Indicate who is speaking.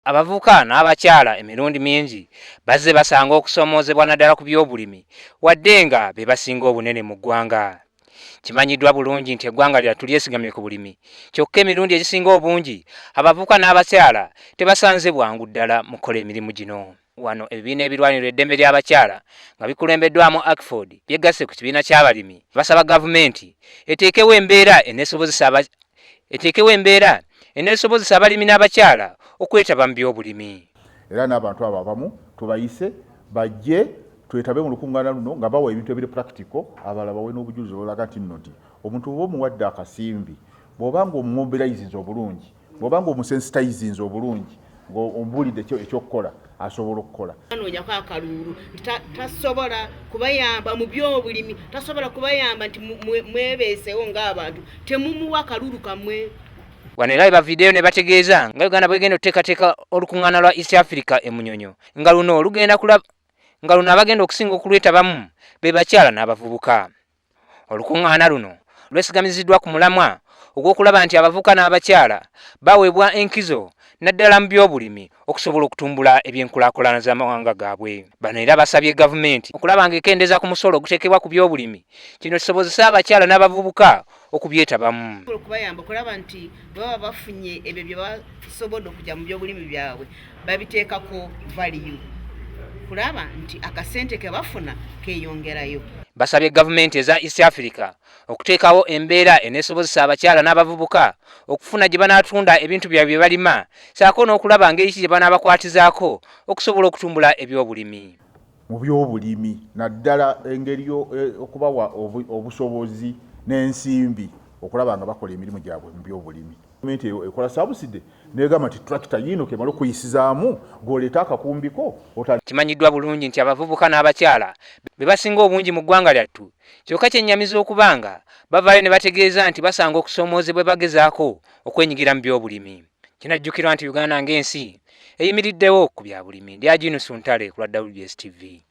Speaker 1: Abavubuka n'abakyala emirundi mingi bazze basanga okusoomoozebwa naddala ku by'obulimi wadde nga be basinga obunene mu ggwanga. Kimanyiddwa bulungi nti eggwanga lyattu lyesigamye ku bulimi kyokka emirundi egisinga obungi abavubuka n'abakyala tebasanze bwangu ddala mu kukola emirimu gino. Wano ebibiina ebirwanirira eddembe ly'abakyala nga bikulembeddwamu ACFOD byegasse ku kibiina ky'abalimi basaba gavumenti eteekewo embeera eneesobozesa eteekewo embeera eneesobozesa abalimi n'abakyala okwetaba mu by'obulimi.
Speaker 2: Era n'abantu abo abamu tubayise bajje twetabe mu lukuŋŋaana luno nga bawa ebintu ebiri practical, abalala bawe n'obujulizi obulaga nti nno nti omuntu bw'oba omuwadde akasimbi, bw'oba ng'omumobilizinze obulungi, bw'oba ng'omusensitizinze obulungi, ng'omubuulidde ekyokukola, asobola okukola.
Speaker 3: Anoonyako akaluulu nti tasobola kubayamba mu byobulimi, tasobola kubayamba nti mwebeesewo ng'abantu, temumuwa kalulu kammwe.
Speaker 1: Wano era webaviideyo ne bategeeza nga Uganda bwegenda okuteekateeka olukuŋŋaana lwa East Africa e Munyonyo nga luno lugenda kulaba nga luno abagenda okusinga okulwetabamu be bakyala n'abavubuka. Olukuŋŋaana luno lwesigamiziddwa ku mulamwa ogw'okulaba nti abavubuka n'abakyala baweebwa enkizo naddala mu by'obulimi okusobola okutumbula ebyenkulaakulana z'amawanga gaabwe. Bano era basabye gavumenti okulaba ng'ekendeeza ku musolo oguteekebwa ku by'obulimi kino kisobozese abakyala n'abavubuka okubyetabamu.
Speaker 3: Okubayamba okulaba nti baba bafunye ebyo bye basobodde okujja mu by'obulimi byabwe babiteekako valiyu kulaba nti akasente ke bafuna keeyongerayo.
Speaker 1: Basabye gavumenti eza East Africa okuteekawo embeera eneesobozesa abakyala n'abavubuka okufuna gye banaatunda ebintu byabwe bye balima ssaako n'okulaba ngeri ki gye banaabakwatizaako okusobola okutumbula ebyobulimi.
Speaker 2: Mu byobulimi naddala engeri okubawa obusobozi n'ensimbi okulaba nga bakola emirimu gyabwe mu byobulimi. Gavumenti ekola subsidy negamba nti tractor yiino kemala okuyisizaamu gwoleeta akakumbiko.
Speaker 1: Kimanyiddwa bulungi nti abavubuka n'abakyala be basinga obungi mu ggwanga lyattu kyokka kyennyamiza okuba nga bavaayo ne bategeeza nti basanga okusoomoozebwa bagezaako okwenyigira mu byobulimi. Kinajjukirwa nti Uganda ng'ensi eyimiriddewo ku bya bulimi. Ndi Aginusu Ntale ku lwa WBS TV.